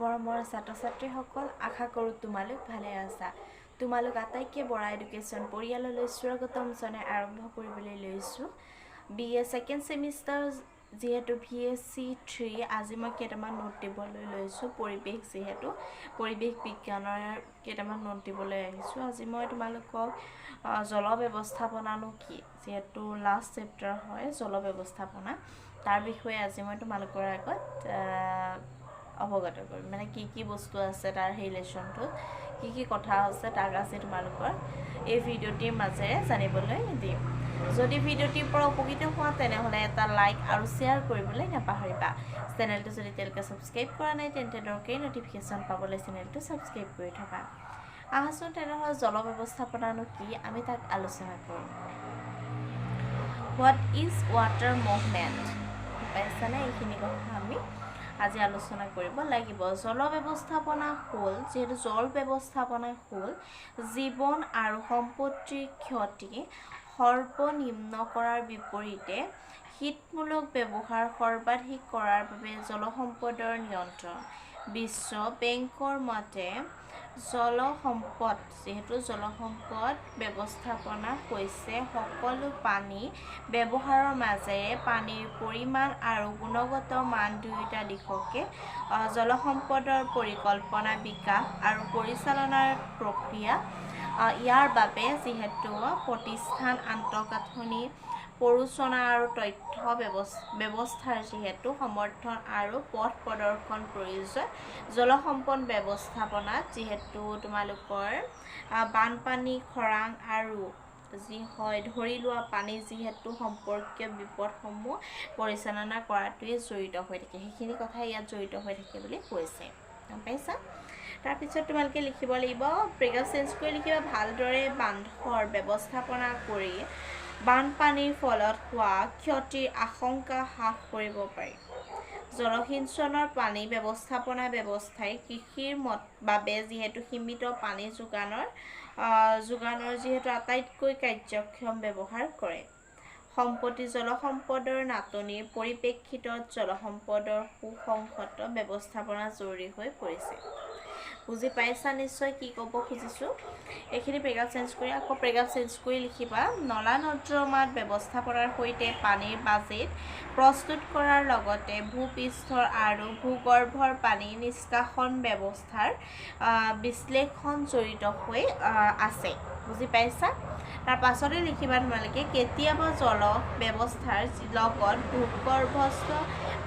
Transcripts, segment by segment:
মৰমৰ ছাত্ৰ ছাত্ৰীসকল, আশা কৰোঁ তোমালোক ভালে আছা। তোমালোক আটাইকে বৰা এডুকেশ্যন পৰিয়াললৈ স্বাগতম জনাই আৰম্ভ কৰিবলৈ লৈছোঁ বি এ ছেকেণ্ড ছেমিষ্টাৰ, যিহেতু ভি এছ চি 3। আজি মই কেইটামান নোট দিবলৈ লৈছোঁ। পৰিৱেশ, যিহেতু পৰিৱেশ বিজ্ঞানৰ কেইটামান নোট দিবলৈ আহিছোঁ। আজি মই তোমালোকক জল ব্যৱস্থাপনানো কি, যিহেতু লাষ্ট চেপ্টাৰ হয় জল ব্যৱস্থাপনা, তাৰ বিষয়ে আজি মই তোমালোকৰ আগত অৱগত কৰিম। মানে কি কি বস্তু আছে, তাৰ সেই লেচনটোত কি কি কথা আছে, তাক আজি তোমালোকৰ এই ভিডিঅ'টিৰ মাজেৰে জানিবলৈ দিম। যদি ভিডিঅ'টিৰ পৰা উপকৃত হোৱা, তেনেহ'লে এটা লাইক আৰু শ্বেয়াৰ কৰিবলৈ নাপাহৰিবা। চেনেলটো যদি তেওঁলোকে ছাবস্ক্ৰাইব কৰা নাই, তেন্তে দৰকাৰী ন'টিফিকেশ্যন পাবলৈ চেনেলটো ছাবস্ক্ৰাইব কৰি থবা। আহাচোন তেনেহ'লে, জল ব্যৱস্থাপনানো কি, আমি তাক আলোচনা কৰোঁ। What is water movement? পাইছানে? এইখিনি কথা আমি আজি আলোচনা কৰিব লাগিব। জল ব্যৱস্থাপনা হ'ল, যিহেতু জল ব্যৱস্থাপনা হ'ল জীৱন আৰু সম্পত্তিৰ ক্ষতি সৰ্বনিম্ন কৰাৰ বিপৰীতে হিতমূলক ব্যৱহাৰ সৰ্বাধিক কৰাৰ বাবে জলসম্পদৰ নিয়ন্ত্ৰণ। বিশ্ব বেংকৰ মতে জলসম্পদ, যিহেতু জলসম্পদ ব্যৱস্থাপনা হৈছে সকলো পানী ব্যৱহাৰৰ মাজেৰে পানীৰ পৰিমাণ আৰু গুণগত মান দুয়োটা দিশকে জলসম্পদৰ পৰিকল্পনা, বিকাশ আৰু পৰিচালনাৰ প্ৰক্ৰিয়া। ইয়াৰ বাবে যিহেতু প্ৰতিষ্ঠান, আন্তঃগাঁথনি, প্ৰৰোচনা আৰু তথ্য ব্যৱস্থাৰ যিহেতু সমৰ্থন আৰু পথ প্ৰদৰ্শন প্ৰয়োজন। জলসম্পদ ব্যৱস্থাপনাত যিহেতু তোমালোকৰ বানপানী, খৰাং আৰু যি হয় ধৰি লোৱা পানী যিহেতু সম্পৰ্কীয় বিপদসমূহ পৰিচালনা কৰাটোৱে জড়িত হৈ থাকে। সেইখিনি কথা ইয়াত জড়িত হৈ থাকে বুলি কৈছে। গম পাইছা? তাৰপিছত তোমালোকে লিখিব লাগিব, পেৰেগ্ৰাফ চেঞ্জ কৰি লিখিবা, ভালদৰে বান্ধৰ ব্যৱস্থাপনা কৰি বানপানীৰ ফলত হোৱা ক্ষতিৰ আশংকা হ্ৰাস কৰিব পাৰি। জলসিঞ্চনৰ পানী ব্যৱস্থাপনা ব্যৱস্থাই কৃষিৰ বাবে যিহেতু সীমিত পানী যোগানৰ যিহেতু আটাইতকৈ কাৰ্যক্ষম ব্যৱহাৰ কৰে। সম্প্ৰতি জলসম্পদৰ নাটনিৰ পৰিপ্ৰেক্ষিতত জলসম্পদৰ সুসংহত ব্যৱস্থাপনা জৰুৰী হৈ পৰিছে। বুজি পাইছা নিশ্চয় কি ক'ব খুজিছোঁ। এইখিনি পেৰেগ্ৰাফ চেঞ্জ কৰি আকৌ পেৰেগ্ৰাফ চেঞ্জ কৰি লিখিবা, নলা নৰ্দমাত ব্যৱস্থাপনাৰ সৈতে পানীৰ বাজেট প্ৰস্তুত কৰাৰ লগতে ভূপৃষ্ঠৰ আৰু ভূগৰ্ভৰ পানী নিষ্কাশন ব্যৱস্থাৰ বিশ্লেষণ জড়িত হৈ আছে। বুজি পাইছা? তাৰ পাছতে লিখিবা তোমালোকে, কেতিয়াবা জল ব্যৱস্থাৰ লগত ভূগৰ্ভস্থ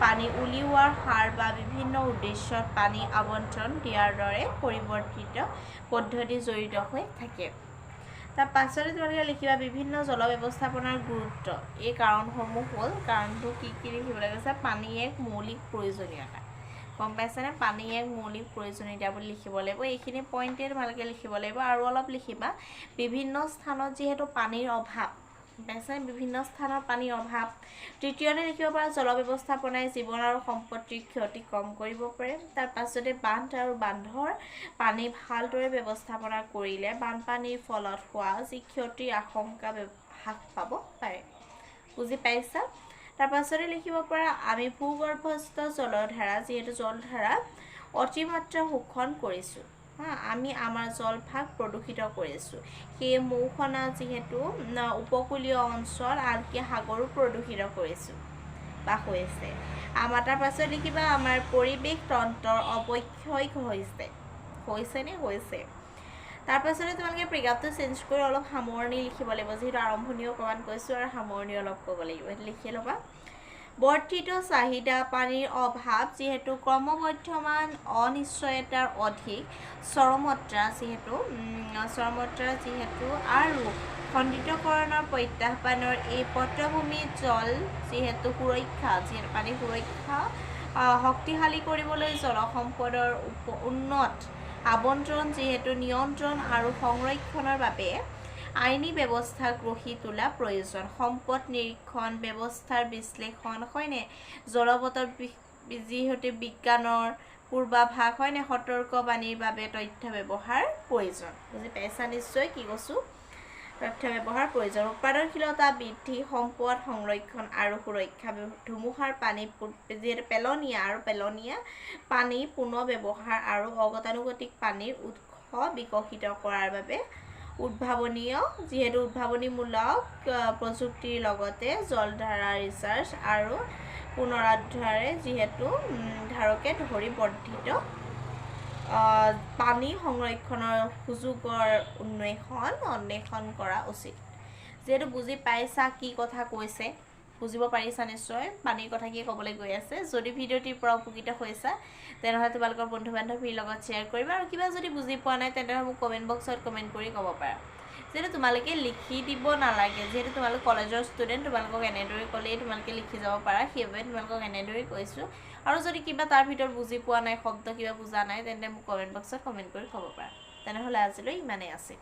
পানী উলিওৱাৰ হাৰ বা বিভিন্ন উদ্দেশ্যত পানী আবণ্টন দিয়াৰ দৰে পৰিৱৰ্তিত পদ্ধতি জড়িত হৈ থাকে। তাৰ পাছতে তোমালোকে লিখিবা, বিভিন্ন জল ব্যৱস্থাপনাৰ গুৰুত্ব এই কাৰণসমূহ হ'ল। কাৰণটো কি কি লিখিবলৈ কৈছে? পানী এক মৌলিক প্ৰয়োজনীয়তা। গম পাইছানে? পানী এক মৌলিক প্ৰয়োজনীয়তা বুলি লিখিব লাগিব। এইখিনি পইণ্টে তোমালোকে লিখিব লাগিব আৰু অলপ লিখিবা, বিভিন্ন স্থানত যিহেতু পানীৰ অভাৱ পাইছে, বিভিন্ন স্থানত পানীৰ অভাৱ। তৃতীয়তে লিখিব পাৰা, জল ব্যৱস্থাপনাই জীৱন আৰু সম্পত্তিৰ ক্ষতি কম কৰিব পাৰে। তাৰ পাছতে বান্ধ আৰু বান্ধৰ পানী ভালদৰে ব্যৱস্থাপনা কৰিলে বানপানীৰ ফলত হোৱা যি ক্ষতিৰ আশংকা হ্ৰাস পাব পাৰে। বুজি পাইছা? তাৰ পাছতে লিখিব পাৰা, আমি ভূগৰ্ভস্থ জলধাৰা, যিহেতু জলধাৰা অতিমাত্ৰা শোষণ কৰিছোঁ। হা, আমি আমাৰ জলভাগ প্ৰদূষিত কৰিছোঁ। সেয়ে মৌসনা যিহেতু উপকূলীয় অঞ্চল, আনকি সাগৰো প্ৰদূষিত কৰিছোঁ বা হৈছে আমাৰ। তাৰ পাছত লিখিবা, আমাৰ পৰিৱেশ তন্ত্ৰৰ অৱক্ষয় হৈছে। হৈছেনে? হৈছে। তাৰপাছতে তোমালোকে পেৰেগ্ৰাফটো চেঞ্জ কৰি অলপ সামৰণি লিখিব লাগিব। যিহেতু আৰম্ভণিও অকণমান কৈছোঁ আৰু সামৰণি অলপ ক'ব লাগিব, সেইটো লিখি ল'বা। বৰ্ধিত চাহিদা, পানীৰ অভাৱ, যিহেতু ক্ৰমবৰ্ধমান অনিশ্চয়তাৰ অধিক চৰমত্ৰা যিহেতু আৰু খণ্ডিতকৰণৰ প্ৰত্যাহ্বানৰ এই পটভূমিত জল যিহেতু সুৰক্ষা, যিহেতু পানী সুৰক্ষা শক্তিশালী কৰিবলৈ জলসম্পদৰ উন্নত আবণ্টন, যিহেতু নিয়ন্ত্ৰণ আৰু সংৰক্ষণৰ বাবে আইনী ব্যৱস্থা গঢ়ি তোলা প্ৰয়োজন। সম্পদ নিৰীক্ষণ ব্যৱস্থাৰ বিশ্লেষণ, হয়নে? জলবতৰ যিহেতু বিজ্ঞানৰ পূৰ্বাভাস, হয়নে? সতৰ্কবাণীৰ বাবে তথ্য ব্যৱহাৰ প্ৰয়োজন। বুজি পাইছা নিশ্চয় কি কৈছোঁ। তথ্য ব্যৱহাৰ প্ৰয়োজন। উৎপাদনশীলতা বৃদ্ধি, সম্পদ সংৰক্ষণ আৰু সুৰক্ষা, ধুমুহাৰ পানী যিহেতু পেলনীয়া আৰু পেলনীয়া পানী পুনৰ ব্যৱহাৰ আৰু অগতানুগতিক পানীৰ উৎস বিকশিত কৰাৰ বাবে উদ্ভাৱনীয় যিহেতু উদ্ভাৱনীমূলক প্ৰযুক্তিৰ লগতে জলধাৰা ৰিচাৰ্জ আৰু পুনৰুদ্ধাৰে যিহেতু ধাৰকে ধৰি বৰ্ধিত পানী সংৰক্ষণৰ সুযোগৰ অন্বেষণ কৰা উচিত। যিহেতু বুজি পাইছা কি কথা কৈছে, বুজিব পাৰিছা নিশ্চয় পানীৰ কথা কি ক'বলৈ গৈ আছে। যদি ভিডিঅ'টিৰ পৰা উপকৃত হৈছা, তেনেহ'লে তোমালোকৰ বন্ধু বান্ধৱীৰ লগত শ্বেয়াৰ কৰিবা আৰু কিবা যদি বুজি পোৱা নাই, তেনেহ'লে মোক কমেণ্ট বক্সত কমেণ্ট কৰি ক'ব পাৰা। যিহেতু তোমালোকে লিখি দিব নালাগে, যিহেতু তোমালোক কলেজৰ ষ্টুডেণ্ট, তোমালোকক এনেদৰে ক'লেই তোমালোকে লিখি যাব পাৰা, সেইবাবে তোমালোকক এনেদৰেই কৈছোঁ। আৰু যদি কিবা তাৰ ভিতৰত বুজি পোৱা নাই, শব্দ কিবা বুজা নাই, তেন্তে মোক কমেণ্ট বক্সত কমেণ্ট কৰি ক'ব পাৰা। তেনেহ'লে আজিলৈ ইমানেই আছে।